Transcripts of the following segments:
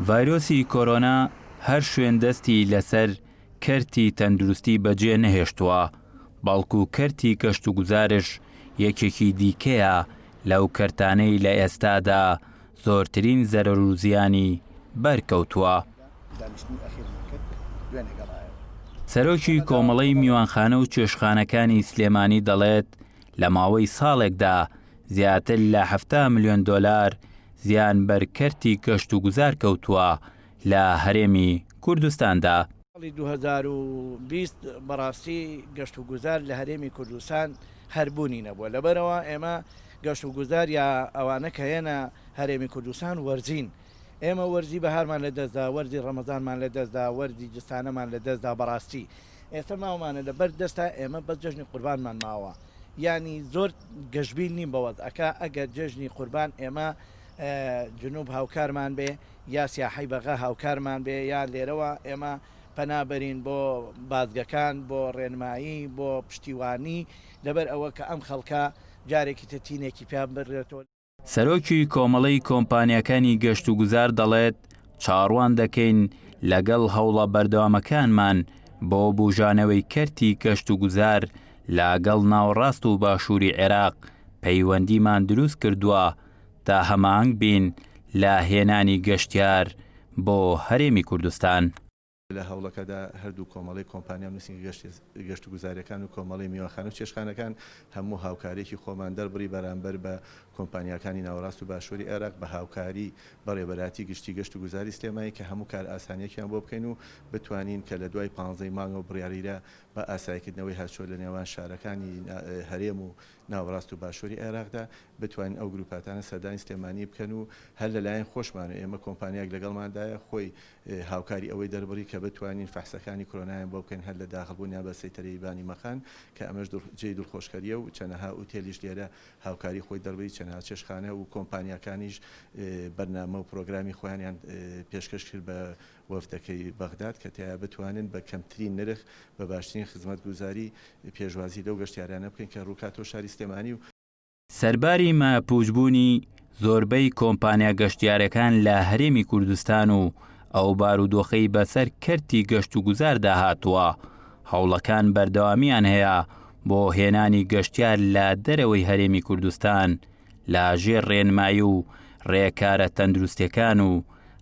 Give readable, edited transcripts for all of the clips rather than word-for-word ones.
ڤایرۆسی کۆرۆنا هەر شوێن دەستی لەسەر کەرتی تەندروستی بەجێ نەهێشتووە، بەڵکو کەرتی گەشتوگوزارش یەکێکی دیکەیە لەو کەرتانەی لە ئێستادا زۆرترین زەرەر و زیانی بەرکەوتووە. سەرۆکی کۆمەڵەی میوانخانە و چێشتخانەکانی سلێمانی دەڵێت، لە ماوەی ساڵێکدا زیاتر لە 70 ملیۆن دۆلار زیان بەر کەرتی گەشتوگوزار کەوتووە لە هەرێمی کوردستاندا. ساڵی 2020 بەڕاستی گەشتوگوزار لە هەرێمی کوردستان هەر بوونی نەبووە، لەبەرئەوە ئێمە گەشتوگوزار یا ئەوانە کە هێنە هەرێمی کوردستان وەرزین، ئێمە وەرزی بەهارمان لەدەستدا، وەرزی ڕەمەزانمان لەدەستدا، وەرزی جستانەمان لەدەستدا، بەڕاستی ئێستا ماومانە لەبەر دەستا ئێمە بەس جەژنی قوربانمان ماوە، یانی زۆر گەشبین نیم بە وەزعەکە، ئەگەر جەژنی قوربان ئێمە جنوب هاوکارمان بێ یا سیاحەی بەغا هاوکارمان بێ یا لێرەوە ئێمە پەنا بەرین بۆ بازگەکان بۆ ڕێنمایی بۆ پشتیوانی لەبەر ئەوە کە ئەم خەڵکە جارێکی تر تینێکی پیا ببرێتەوە. سەرۆکی کۆمەڵەی کۆمپانیاکانی گەشتوگوزار دەڵێت، چاوەڕوان دەکەین لەگەڵ هەوڵە بەردەوامەکانمان بۆ بوژانەوەی کەرتی گەشتوگوزار لەگەڵ ناوەڕاست و باشووری عێراق پەیوەندیمان دروستکردووە تا هەماهەنگ بین لە هێنانی گەشتیار بۆ هەرێمی کوردستان. لە هەوڵەکەدا هەردوو کۆمەڵەی کۆمپانیا و نووسینگە گەشتوگوزارییەکان و کۆمەڵەی میوانخانە و چێشتخانەکان هەموو هاوکارییەکی خۆمان دەربڕی بەرامبەر بە کۆمپانیاکانی ناوەڕاست و باشووری عێراق بە هاوکاری بەڕێوەبەرایەتی گشتی گەشتوگوزاری سلێمانی کە هەموو کارئاسانییەکیان بۆ بکەین و بتوانین کە لە دوای پانزەی مانگەوە بڕیاریرا بە ئاساییکردنەوەی هاتوچۆ لە نێوان شارەکانی هەرێم و ناوەڕاست و باشووری عێراقدا بتوانین ئەو گروپاتانە سەردانی سلێمانی بکەن و هەر لەلایەن خۆشمانەوە ئێمە کۆمپانیایەک لەگەڵماندایە خۆی هاوکاری ئەوەی دەربڕی کە بتوانین فەحسەکانی کرۆنایان بۆ بکەین هەر لە داخڵبوونیان بە سەیتەرەی بانی مەخان کە ئەمەش جێی دڵخۆشکەرییە و چەنەها ئوتێلیش لێرە هاوکاری خۆی دەربڕی چەنەها چێشتخانە و کۆمپانیاکانیش بەرنامە و پرۆگرامی خۆیانیان پێشکەش کرد بە وەفدەکەی بەغداد کە تیایا بتوانن بە کەمترین نرخ بە باشترین خزمەتگوزاری پێشوازی لەو گەشتیارانە بکەین کە ڕووکاتەوە شاری سلێمانی و سەرباری مایەپووچبوونی زۆربەی کۆمپانیا گەشتیارەکان لە هەرێمی کوردستان و ئەو بارودۆخەی بەسەر کەرتی گەشتوگوزاردا هاتووە، هەوڵەکان بەردەوامییان هەیە بۆ هێنانی گەشتیار لە دەرەوەی هەرێمی کوردستان لە ژێر ڕێنمایی و ڕێکارە تەندروستیەکان و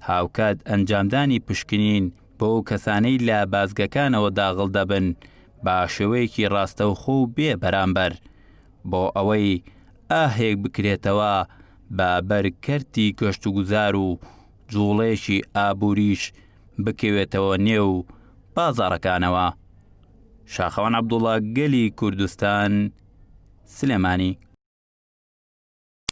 هاوکات ئەنجامدانی پشکنین بۆ کەسانەی لە بازگەکانەوە داغڵ دەبن بە شێوەیەکی ڕاستەوخۆ و بێ بەرامبەر بۆ ئەوەی ئاهێک بکرێتەوە بە بەر کەرتی گەشتوگوزار و جوڵەیەکی ئابووریش بکەوێتەوە نێو بازاڕەکانەوە. شاخەوان عەبدوڵا گەلی کوردستان، سلێمانی.